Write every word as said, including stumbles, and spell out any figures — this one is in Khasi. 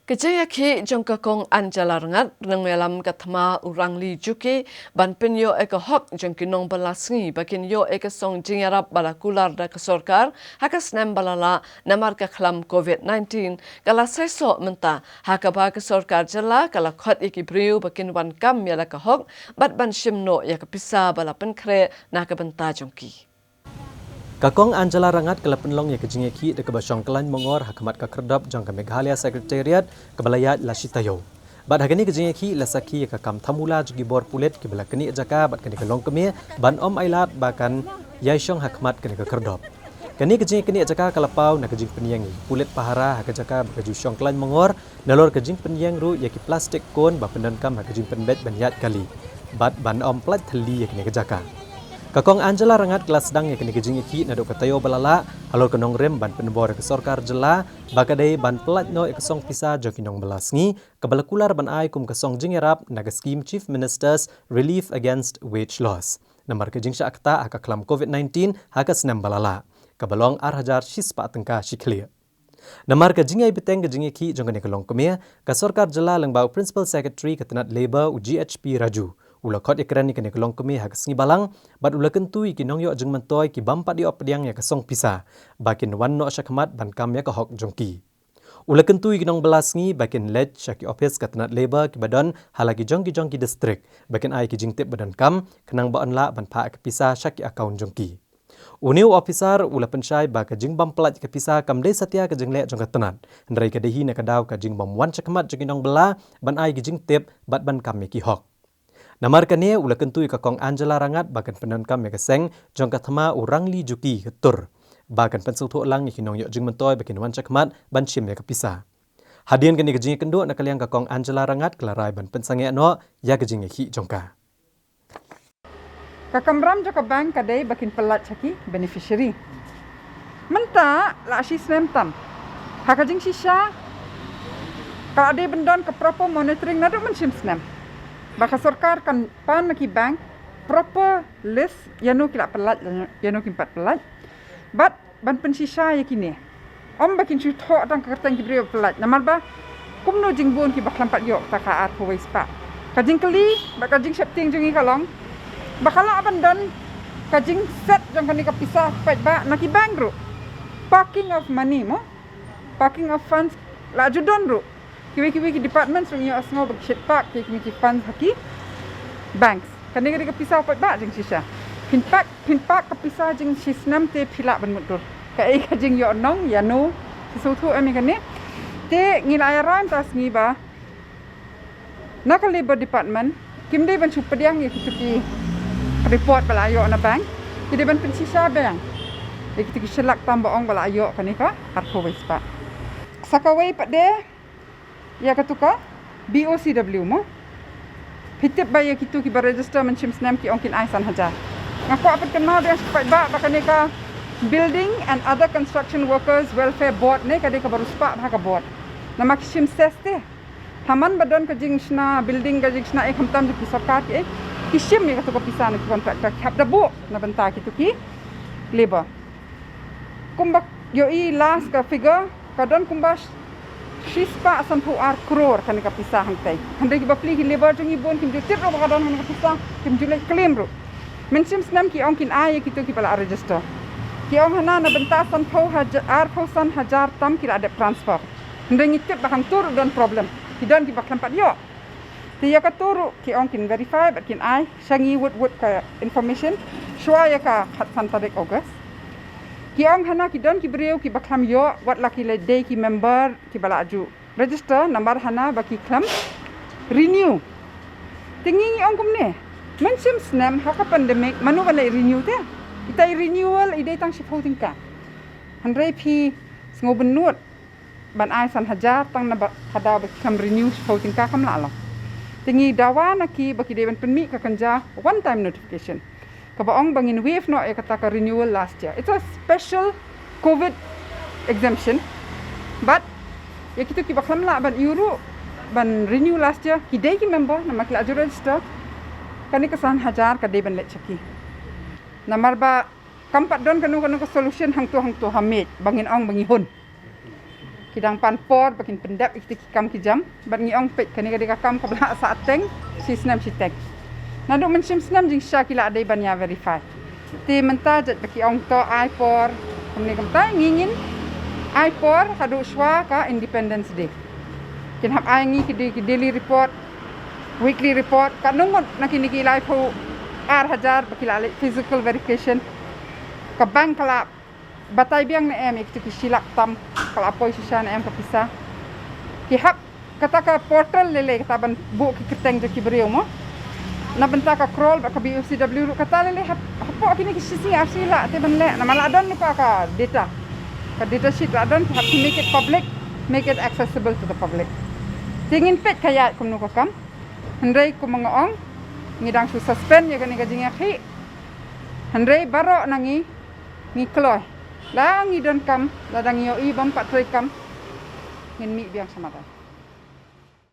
Ka jingïakhih jong ka Kong Angela Rangad, nongïalam ka thma u Rangli Juki, ban pynïoh ïa ka hok jong ki nongbylla sngi ba kin ïoh ïa ka song jingïarap ba la kular da ka sorkar ha ka snem ba la lah namar ka khlam covid nineteen, ka la seisoh mynta, ha kaba ka sorkar jylla ka la khot ïa ki briew ba kin wan kam ïa la ka hok bad ban shim noh ïa ka pisa ba la pynkhreh na ka bynta jong ki. Ka Kong Angela Rangad ka la pynlong ïa ka jingïakhih da kaba shong khlaiñ mongor ha khmat ka khyrdop jong ka Meghalaya Secretariat kaba la ïaid la shi taïew. Bad ha kane ka jingïakhih la sakhi ïa ka kam thymmai jong ki bor pulit kiba la knieh jaka bad kane ka longkmie ban ym ailad ba kan ïai shong ha khmat kane ka khyrdop. Kane ka jingïaknieh jaka ka la paw na ka jingpynïeng ïa ki pulit pahara ha ka jaka ba ka ju shong khlaiñ mongor, nalor ka jingpynïeng ruh ïa ki plastik kon ba pyndonkam ha ka jingpynbeit ban ïaid kali bad ban ym pynlait thylli ïa kane ka jaka. Ka Kong Angela Rangad ka la sdang ïa kane ka jingïakhih naduh ka taïew ba la lah halor ka nongrim ban pynbor ïa ka sorkar jylla ba ka dei ban pynlait noh ïa ka song pisa jong ki nongbylla sngi kaba la kular ban ai kum ka song jingïarap na ka skhim Chief Minister's Relief Against Wage Loss namar ka jingshah ktah ha ka khlam covid nineteen ha ka snem ba la lah, kaba long ar hajar shispah tyngka shi khlieh. Namar ka jingïai bteng ka jingïakhih jong kane ka longkmie, ka sorkar jylla lyngba u Principal Secretary ka tnat Labour u G H P Raju u la khot ïakren ïa kane ka longkmie ha ka sngi Balang bad u la kyntu ïa ki nongïoh jingmyntoi ki bym pat ïoh pdiang ïa ka song pisa ba kin wan noh shakhmat ban kam ïa ka hok jong ki. U la kyntu ïa ki nongbylla sngi ba kin leit sha ki ophis ka tnat Labour kiba don ha la ki jong ki jong ki district ba kin ai ki jingtip ba donkam khnang ba yn lah ban phah ïa ka pisa sha ki account jong ki. Une u ophisar u la pynshai ba ka jingbym pynlait ka pisa kam dei satia ka jingleh jong ka tnat, hynrei ka dei hi na ka daw ka jingbym wan shakhmat jong ki nongbylla ban ai ki jingtip bad ban kam ïa ki hok. Namar kane u la kyntu ïa ka Kong Angela Rangad ba kan pyndonkam ïa ka seng jong ka thma u Rangli Juki ka tur ba kan pynsngewthuh lang ïa ki nongïoh jingmyntoi ba kin wan shakhmat ban shim ïa ka pisa. Hadien kane ka jingïakynduh na ka liang ka Kong Angela Rangad ka la rai ban pynsangeh noh ïa ka jingïakhih jong ka. Ka kamram jong ka bank ka dei ba kin pynlait sha ki beneficiary. Mynta la shi snem tam. Ha ka jingshisha ka la dei ban don ka proper monitoring naduh mynshem snem. Ba ka sorkar kan pan na ki bank proper list ïano ki la pynlait, ïano kim pat pynlait. Bad ban pynshisha ïa kine. Ym ba kin shu thoh tang ka kyrteng ki briew ba pynlait. Namar ba kumno jingbun kiba khlem pat ïoh ta ka arphew wei spah. Ka jingkylli bad ka jingsheptieng jong ngi ka long ba ka lah ban don ka jingset jong kane ka pisa paidbah na ki bank ruh. Parking of money mo. Parking of funds la ju don ruh. Kiwei kiwei ki departments ruh ngi ïohsngew ba ki shait park ki, ki, ki funds ha ki banks. Kane ka dei ka pisa paidbah jingshisha. Phin park, phin park ka pisa jingshisnem te phi lah ban mutdur. Kaei ka jingïohnong ïano, shisha tu em ïa kane. Te ngi la ïa rai mynta sngi ba na ka Labour Department kim dei ban shu pdiang ïa kitu ki report ba la ïoh na bank. Ki dei ban pynshisha biang ïa kitu ki shlak tam ba ong ba la ïoh kane ka arphew wei spah. Sa kawei pat de ïa katu ka B O C W mo. Phi tip ba ïa kitu kiba register mynshem snem ki ong kin ai san hajar. Nga kwah pat kynmaw biang sha ki paidbah ba kane ka Building and Other Construction Workers Welfare Board ne ka dei kaba riewspah bha ka board. Namar ki shim cess te. Tangba ba don ka jingshna building, ka jingshna eh khamtam jong ki sorkar ki eh, ki shim ïa katu ka pisa na ki contractor, ki hap da buh na bynta kitu ki labour. Kumba ïohi last ka figure ka don kumba shispah sanphew ar klur kane ka pisa hangtei. Hynrei kiba plie ki labour jong ngi bun kim ju tip ruh ba ka don kane ka pisa, kim ju leit claim ruh. Mynshem snem ki ong kin ai ïa kitu kiba la register. Ki ong hana na bynta sanphew hajar, arphew san hajar tam ki la dep transfer. Hynrei ngi tip ba hangtu ruh don problem. Ki don kiba khlem pat ïoh. Te ïa katu ruh ki ong kin verify bad kin ai sha ngi wut wut ka information shuwa ïa ka khatsan tarik August. Ki ong hana ki don ki briew kiba khlem ïoh, wat la ki la dei ki member kiba la ju register, namar hana ba ki khlem renew. Te ngi ngi ong kumne, mynshem snem ha ka pandemic mano ban leit renew te? Ita i renewal i dei tang shiphew tyngka. Hynrei phi sngewbha nud ban ai san hajar tang na ba ka daw ba ki khlem renew shiphew tyngka kam lah long. Te ngi dawa na ki ba ki dei ban pynmih ka kynja one time notification kaba ong ba ngin waive noh ïa kata ka renewal last year. It's a special covid exemption. But ïa kitu kiba khlem lah ban ïoh ruh ban renew last year, ki dei ki member namar ki la ju register, kane ka san hajar ka dei ban leit sha ki. Namar ba kam pat don kano kano ka solution hangtu hangtu ha miej ba ngin ong ba ngi hun. Ki dang pan por ba kin pyndep ïa kita ki kam ki jam. Bad ngi ong peit kane ka dei ka kam kaba la sah teng, shi snem shi teng. Naduh mynshem snem jingshisha ki la dei ban ïa verify. Te mynta jait ba ki ong to ai por, kumne kumta ngi ngin ai por haduh shwa ka Independence Day. Kin hap ai ngi ki dei ki daily report, weekly report, katno ngut na kine ki laiphew ar hajar ba ki la leit physical verification. Ka bank ka la batai biang ne em ïa kita ki shi lak tam, ka la poi shisha ne em ka pisa. Ki hap kata ka portal lei lei kata ban buh ki kyrteng jong ki briew mo. Na bynta ka KROL bad ka B O C W ruh kata lei lei hap, hapoh kine ki shi sngi ar shi la te ban leh namar la don lypa ka data. Ka data sheet la don, ki hap ki make it public, make it accessible to the public. Te ngin peit ka ïaid kumno ka kam. Hynrei kumba nga ong, ngi dang shu suspend ïa kane ka jingïakhih. Hynrei baroh na ngi ngi kloi. La ngi don kam, lada ngi ïohi bym pat trei kam, ngin mih biang sha madan.